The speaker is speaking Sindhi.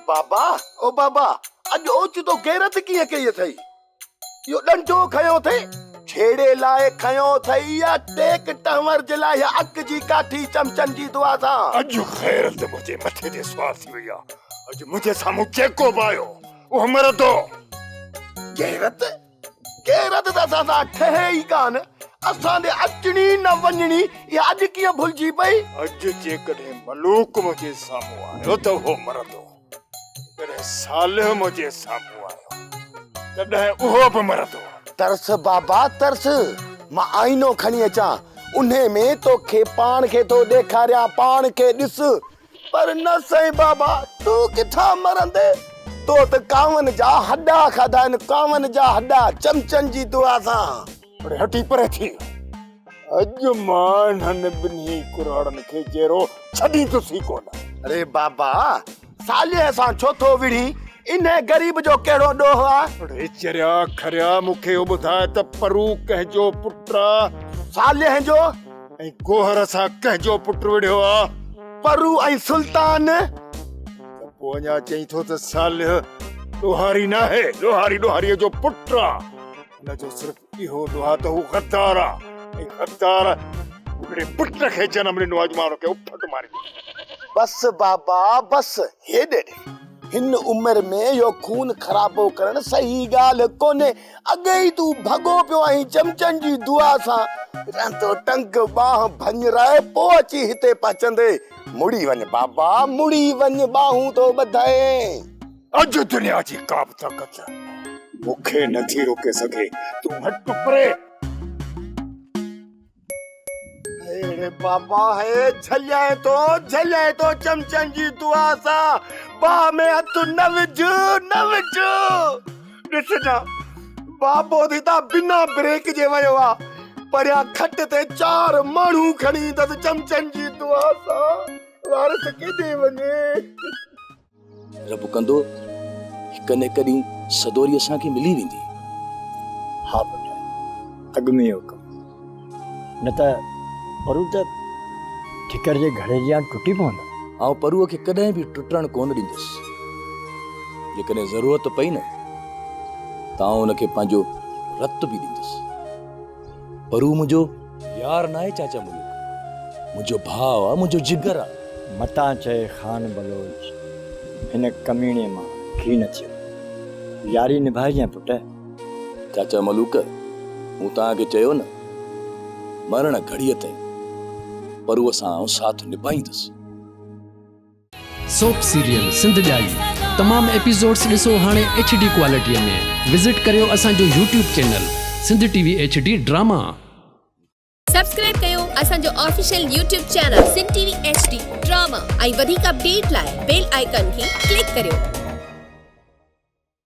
بابا او بابا اڄ اوچتو غيرت ڪيئن ڪئي اٿئي؟ اهو ڏنڊو کنيو اٿئي؟ ڇيڙي لاء کنيو اٿئي يا ٽيڪ ٽهنور جي لاء يا اڪ جي ڪاٺي چمچن جي دعا سان؟ اڄ غيرت منهنجي مٿي تي سوار ٿي وئي آ. اڄ منهنجي سامهون جيڪو به آيو اهو مرندو. غيرت؟ غيرت ته اسان سان ٺهي ئي ڪانه. اسان ڏي اچڻي نه وڃڻي اها اڄ ڪيئن ڀلجي پئي؟ اڄ جيڪڏهن ملوڪ منهنجي سامهون آيو ته اهو مرندو. جڏهن صالح منهنجي سامهون آيو تڏهن اهو به مرندو. ترس بابا ترس، مان آئينو کڻي اچان، انهي ۾ توکي پاڻ کي ٿو ڏيکاريان، پاڻ کي ڏس. پر نه سائين بابا، تون ڪٿان مرندين، تو ته ڪانون جا هڏا کاڌا آهن، ڪانون جا هڏا، چمچن جي دعا سان. اڙي هٽي پري ٿي. اڄ مان انهن ٻنهي ڪراڙن کي جيئرو ڇڏيندس ئي ڪونه. اڙي بابا، صالح سان ڇو ٿو وڙهين؟ انهي غريب جو ڪهڙو ڏوهه آ؟ اڙي چريا کريا، مون کي اهو ٻڌاء ته پرو ڪنهن جو پٽ آ؟ صالح جو. ۽ گوهر سان ڪنهن جو پٽ وڙهيو آ؟ پرو ۽ سلطان. ته پوء اڃا چئين ٿو ته صالح ڏوهاري ناهي، ڏوهاري ڏوهاريء جو پٽ آ. ان جو صرف اهو ڏوهه آ ته هو غدار آ ۽ غدار هڪڙي پٽ کي جنم ڏنو اڄ مان ان کي اڦٽ ماريندس. بس بابا بس هيڏي ڏي. هن عمر ۾ اهو خون خرابو ڪرڻ صحيح ڳالهه ڪونهي. اڳي ئي تون ڀڳو پيو آهين چمچن جي دعا سان. رهندو ٽنگ ٻانهن ڀڃرائي پوء اچي هتي پهچندي. مڙي وڃ بابا مڙي وڃ ٻانهون ٿو ٻڌائين. اڄ دنيا جي ڪا به طاقت مون کي نه ٿي روڪي سگهي. تون هٽ پري. اڙي بابا هي جهليائين ٿو جهليائين ٿو چمچن جي دعا سان باهه ۾ هٿ نه وجهه نه وجهه. ڏسجان بابو ته هتان بنا بريڪ جي ويو آ. پريان کٽ تي چار ماڻهو کڻي ايندس چمچن جي دعا سان. وارث ڪيڏي وڃي. رب ڪندو هڪ نه هڪ ڏينهن سدوري اسان کي ملي ويندي. ها پٽ اڳ ۾ اهو ڪم نه ته پرو ته ٺڪر جي گهڙي جيان ٽٽي پوندو. آئون پروء کي ڪڏهن به ٽٽڻ ڪونه ڏيندس. جيڪڏهن ضرورت پئي نه ته آئون ان کي پنهنجو رت به ڏيندس. پرو منهنجو يار ناهي چاچا ملوڪ، منهنجو ڀاء آ، منهنجو جگر آ. متان چئي خان بلوچ هن ڪميڻي مان گهي نه ٿيو. ياري نڀائجين پٽ. چاچا ملوڪ، مون توهان کي چيو نه، مرڻ گهڙيء تائين پروء سان آئون ساٿ نڀائيندس. سوپ سيريل سنڌ ڄائي تمام ايپيسوڊس ڏسو هاڻي ايڇ ڊي ڪوالٽي ۾ وزٽ ڪريو اسان جو YouTube channel Sindh T V H D drama. Subscribe ڪيو اسان جو official YouTube channel Sindh T V H D drama ۽ وڌيڪ اپڊيٽ لاء بيل آئيڪان کي ڪلڪ ڪريو.